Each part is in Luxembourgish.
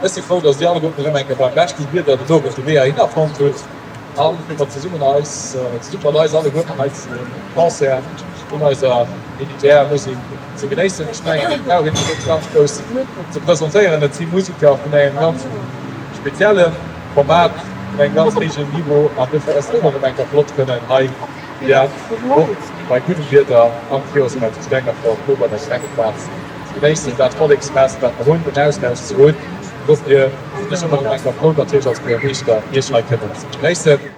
Ech si frou, dass Dir alleguerten erëm eng Kéier beim beschten Wieder den Owend de Wee heihinner fonnt hutt an fir mat zesummen eis, zesumme mat eis alleguerten hei de Concert vun eiser Militär Musek ze genéissen. Ech mengen, et brauch een sech net ganz grouss ze presentéieren. Et si Museker vun engem ganz spezielle Format, vun engem ganz héijen Niveau an dofir ass et ëmmer erëm eng Kéier flott kënnen hei ja och bei guddem Wieder am Kiosk hei zu Stengefort do bei der Gemengeplaz ze genéissen, dat Volleksfest wat mer hunn, den Austausch ze hunn. Dofir sinn ech ëmmer erëm eng Kéier frou natierlech als Buergermeeschter Iech hei kënnen ze begréissen.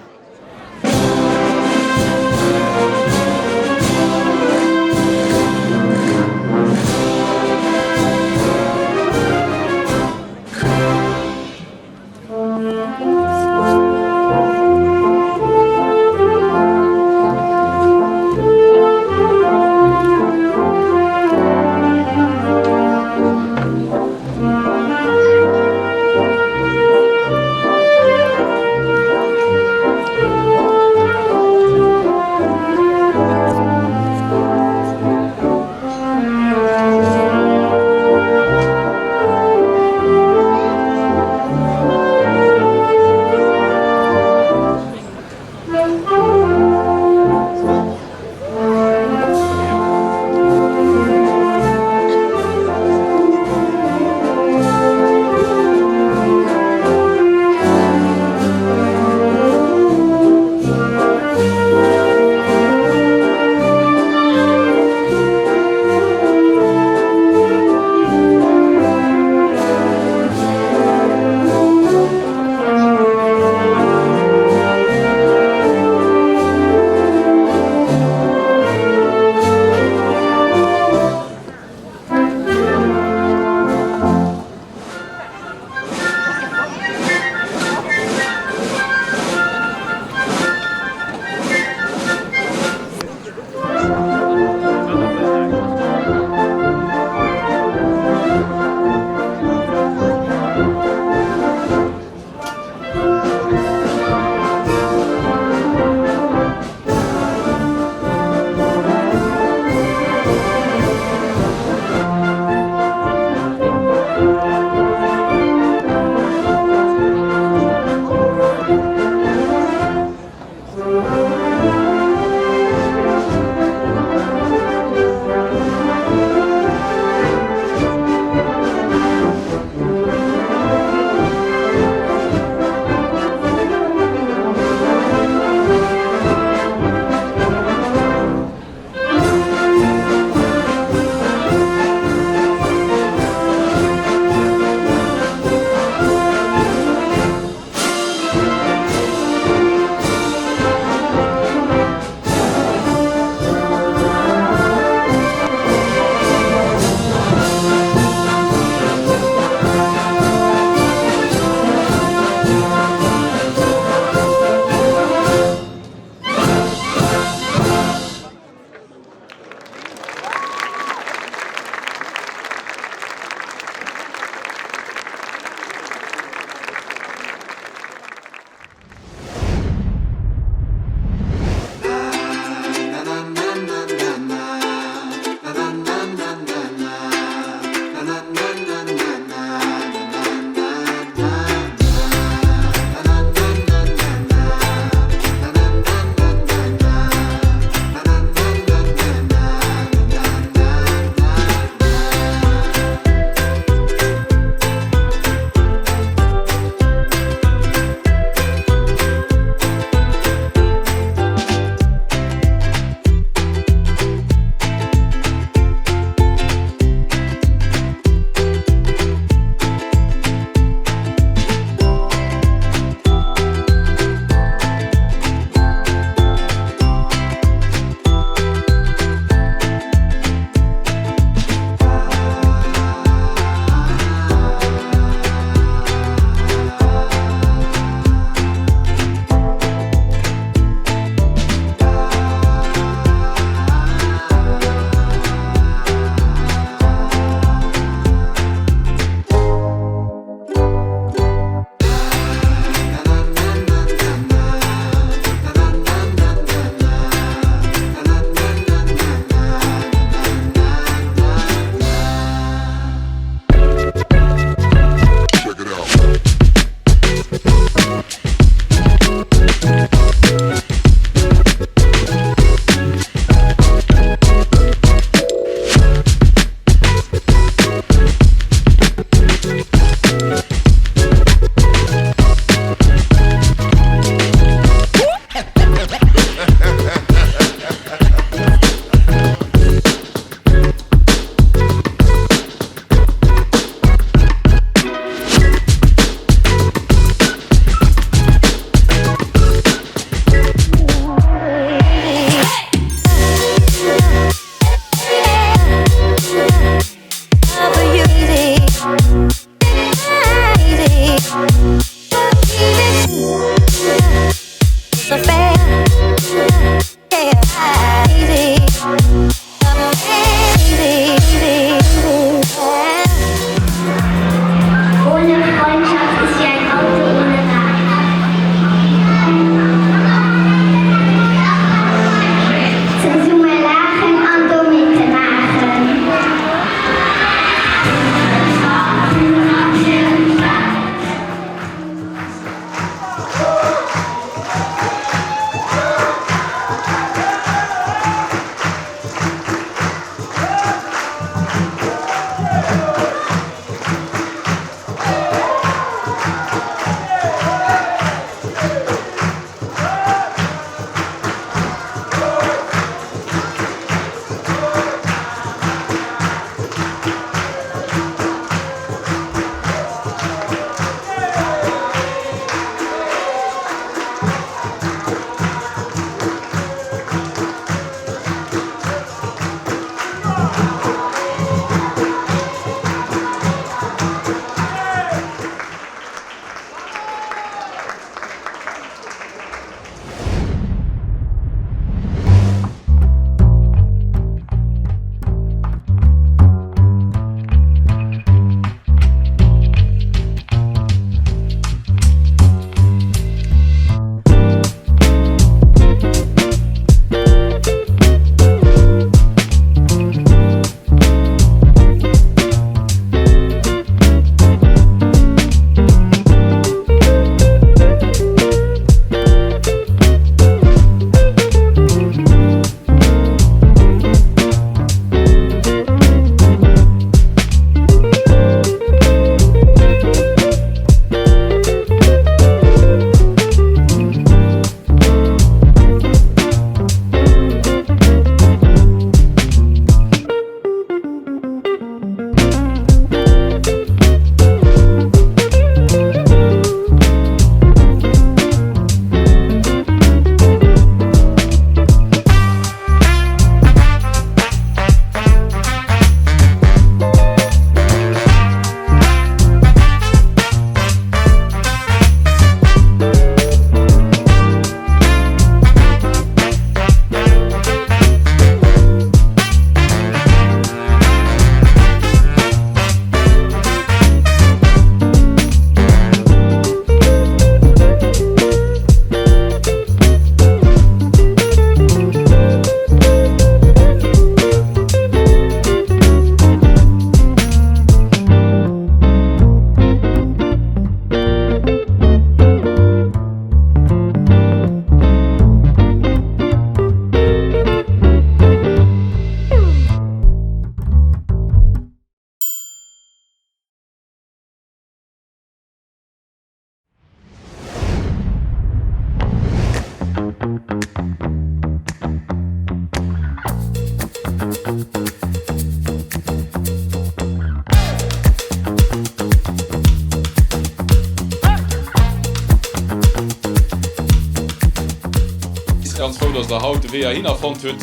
Ganz frou, dass der haut de Wee heihinner fonnt hutt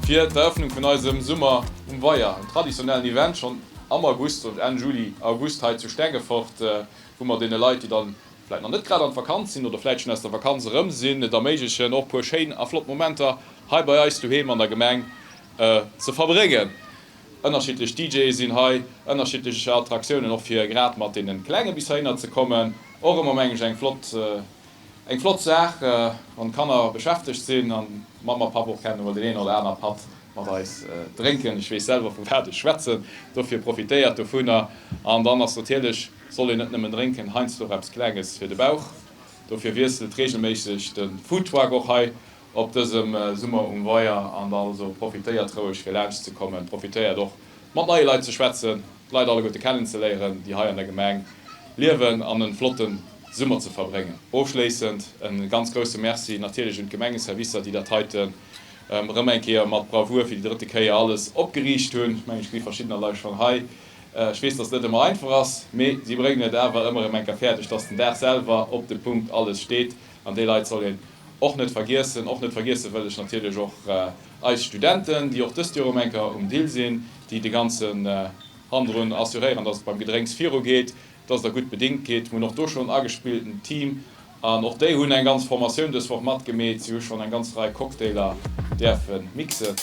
fir d'Eröffnung vun eisem Summer um Weier, en traditionellen Event schonn am August, also Enn Juli, August hei zu Stengefort, wou mer deene Leit, déi dann vläit nach net grad an d'Vakanz sinn oder vläit schonn aus der Vakanz erëm sinn, et erméiglechen, och puer schéin a flott Momenter hei bei eis doheem an der Gemeng ze verbréngen. Ënnerschiddlech DJe sinn hei, ënnerschiddlech Attraktiounen och fir grad mat deene Klenge bis heihinner ze kommen. Och ëmmer mengen ech eng flott eng flott Saach, wann d'Kanner beschäftegt sinn an Mamm a Papp och kennen emol deen een oder aner Patt mat eis drénken. Ech weess selwer vu wat ech schwätzen, dofir profitéiert dovunner. An dann ass natierlech, soll een net nëmmen drénken, heiansdo och eppes Klenges fir de Bauch. Dofir wiesselt reegelméisseg de Foodtruck och hei op dësem Summer um Weier an also profitéiert roueg fir laanscht ze kommen, profitéiert och mat neie Leit ze schwätzen, d'Leit alleguerte kennen ze léieren déi hei an der Gemeng liewen an en flotten Summer ze verbréngen. Ofschléissend en ganz grousse Merci natierlech un d'Gemengeservicer déi dat heiten erëm eng Kéier mat Bravour fir déi drëtte Kéier alles opgeriicht hunn. Ech mengen ech gesi verschiddener Leit schonn hei. Ech weess dass et net ëmmer einfach ass, mee si bréngen et awer ëmmer erëm eng Kéier fäerdeg dass den Dag selwer op de Punkt alles steet an déi Leit soll een Och net vergiessen, och net vergiesse wëll ech natierlech och eis Studenten, déi och dëst Joer erëm eng Kéier um Dill sinn, déi de ganzen Hannendrun assuréieren, dass et beim Gedrénks virugeet, dass der gutt bedingt gitt. Mir hunn och do schonn en agespillten Team an och déi hunn eng ganz Formatioun dës Woch matgemeet. Si hu schonn eng ganz Rei Cocktailer däerfe mixen.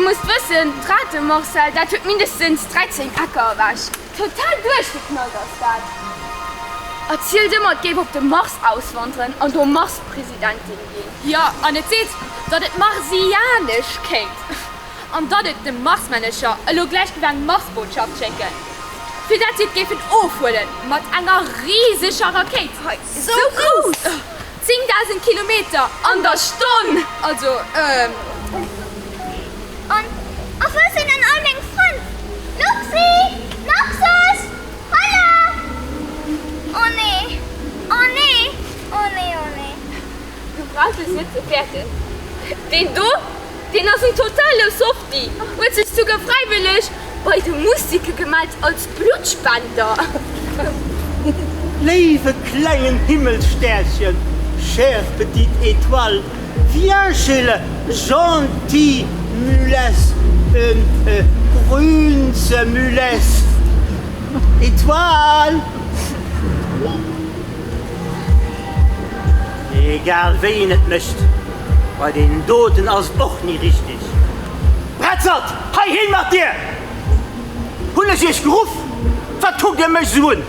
musst wëssen, d'Rate Marcel, dat huet mindestens 13 Ecker ewech. Total duerchgeknallt ass dat. Erzielt ëmmer, et géif op de Mars auswanderen an do Mars-Presidentin ginn. Jo, an et seet, datt et marsianesch kéint an datt et de Marsmännecher elo gläich géif eng Marsbotschaft schécken, fir dat si et géifen ofhuelen mat enger riseger Rakéit. Hei, sou grouss! 10.000 Kilometer an der Stonn! Also, ähm. An a wou sinn dann all meng Frënn? Luxi! Noxus! Holla! Oh nee! Oh nee! Oh nee! Oh nee! Du brauchs dech net ze fäerten. Deen do, deen ass en totale Softie, huet sech souguer fräiwëlleg bei de Mustike gemellt als Bluttspender. Léiwe klengen Himmelsstärchen, chère petite étoile, viens chez le gentil Mulès, euh, Grünse Mulès, Étoile! Egal wéi een et mécht, bei deenen doten ass et och ni richteg. Bretzert, heihin mat dir! Hunn ech iech geruff? Wat kuckt dir mech esou un?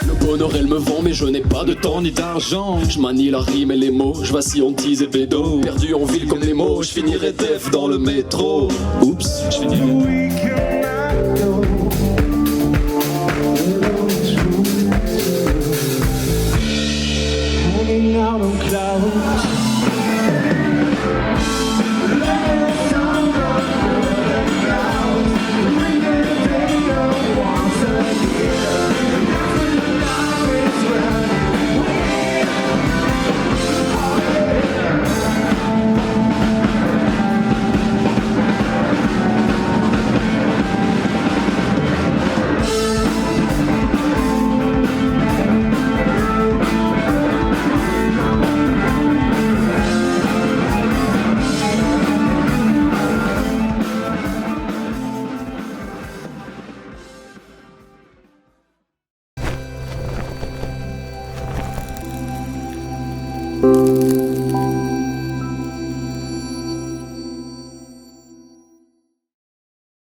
Le bonheur elle me vend mais je n'ai pas de temps ni d'argent Je manie la rime et les mots, je vacille en tease et bédo Perdu en ville comme les mots, je finirai def dans le métro Oups, je finirai.